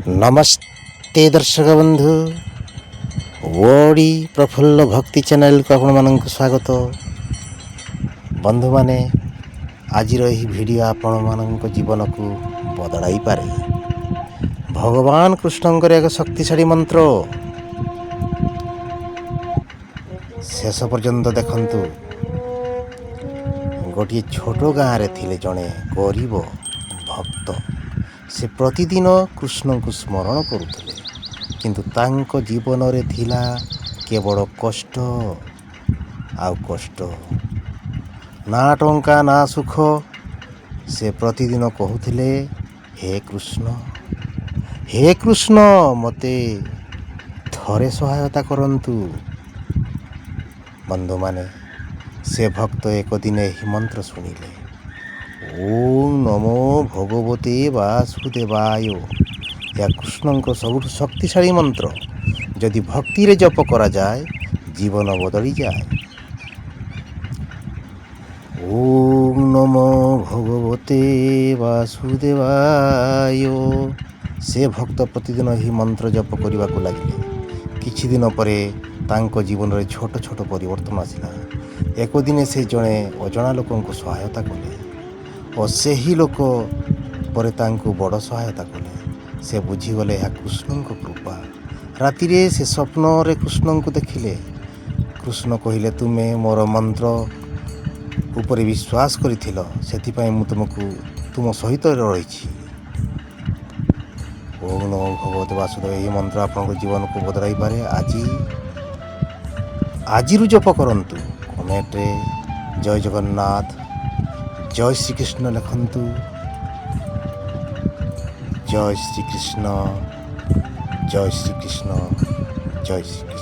ନମସ୍ତେ ଦର୍ଶକ ବନ୍ଧୁ, ଓଡ଼ି ପ୍ରଫୁଲ୍ଲ ଭକ୍ତି ଚ୍ୟାନେଲକୁ ଆପଣମାନଙ୍କୁ ସ୍ୱାଗତ। ବନ୍ଧୁମାନେ, ଆଜିର ଏହି ଭିଡ଼ିଓ ଆପଣମାନଙ୍କ ଜୀବନକୁ ବଦଳାଇପାରେ। ଭଗବାନ କୃଷ୍ଣଙ୍କର ଏକ ଶକ୍ତିଶାଳୀ ମନ୍ତ୍ର, ଶେଷ ପର୍ଯ୍ୟନ୍ତ ଦେଖନ୍ତୁ। ଗୋଟିଏ ଛୋଟ ଗାଁରେ ଥିଲେ ଜଣେ ଗରିବ ଭକ୍ତ। ସେ ପ୍ରତିଦିନ କୃଷ୍ଣଙ୍କୁ ସ୍ମରଣ କରୁଥିଲେ, କିନ୍ତୁ ତାଙ୍କ ଜୀବନରେ ଥିଲା କେବଳ କଷ୍ଟ ଆଉ କଷ୍ଟ। ନା ଟଙ୍କା, ନା ସୁଖ। ସେ ପ୍ରତିଦିନ କହୁଥିଲେ, "ହେ କୃଷ୍ଣ, ହେ କୃଷ୍ଣ, ମୋତେ ଥରେ ସହାୟତା କରନ୍ତୁ।" ବନ୍ଧୁମାନେ, ସେ ଭକ୍ତ ଏକ ଦିନ ଏହି ମନ୍ତ୍ର ଶୁଣିଲେ, "ଓଁ ନମୋ ଭଗବତେ ବାସୁଦେବାୟ।" ଏହା କୃଷ୍ଣଙ୍କ ସବୁଠୁ ଶକ୍ତିଶାଳୀ ମନ୍ତ୍ର। ଯଦି ଭକ୍ତିରେ ଜପ କରାଯାଏ, ଜୀବନ ବଦଳିଯାଏ। ଓଁ ନମୋ ଭଗବତେ ବାସୁଦେବାୟ। ସେ ଭକ୍ତ ପ୍ରତିଦିନ ଏହି ମନ୍ତ୍ର ଜପ କରିବାକୁ ଲାଗିଲେ। କିଛି ଦିନ ପରେ ତାଙ୍କ ଜୀବନରେ ଛୋଟ ଛୋଟ ପରିବର୍ତ୍ତନ ଆସିଲା। ଏକ ଦିନେ ସେ ଜଣେ ଅଜଣା ଲୋକଙ୍କୁ ସହାୟତା କଲେ ଓ ସେହି ଲୋକ ପରେ ତାଙ୍କୁ ବଡ଼ ସହାୟତା କଲେ। ସେ ବୁଝିଗଲେ, ଏହା କୃଷ୍ଣଙ୍କ କୃପା। ରାତିରେ ସେ ସ୍ୱପ୍ନରେ କୃଷ୍ଣଙ୍କୁ ଦେଖିଲେ। କୃଷ୍ଣ କହିଲେ, "ତୁମେ ମୋର ମନ୍ତ୍ର ଉପରେ ବିଶ୍ୱାସ କରିଥିଲ, ସେଥିପାଇଁ ମୁଁ ତୁମ ସହିତ ରହିଛି।" ଓଁ ନମୋ ଭଗବତେ ବାସୁଦେବ। ଏହି ମନ୍ତ୍ର ଆପଣଙ୍କ ଜୀବନକୁ ବଦଳାଇପାରେ। ଆଜିରୁ ଜପ କରନ୍ତୁ। କମେଣ୍ଟରେ ଜୟ ଜଗନ୍ନାଥ, ଜୟ ଶ୍ରୀକୃଷ୍ଣ ଲେଖନ୍ତୁ। ଜୟ ଶ୍ରୀକୃଷ୍ଣ, ଜୟ ଶ୍ରୀକୃଷ୍ଣ, ଜୟ ଶ୍ରୀକୃଷ୍ଣ।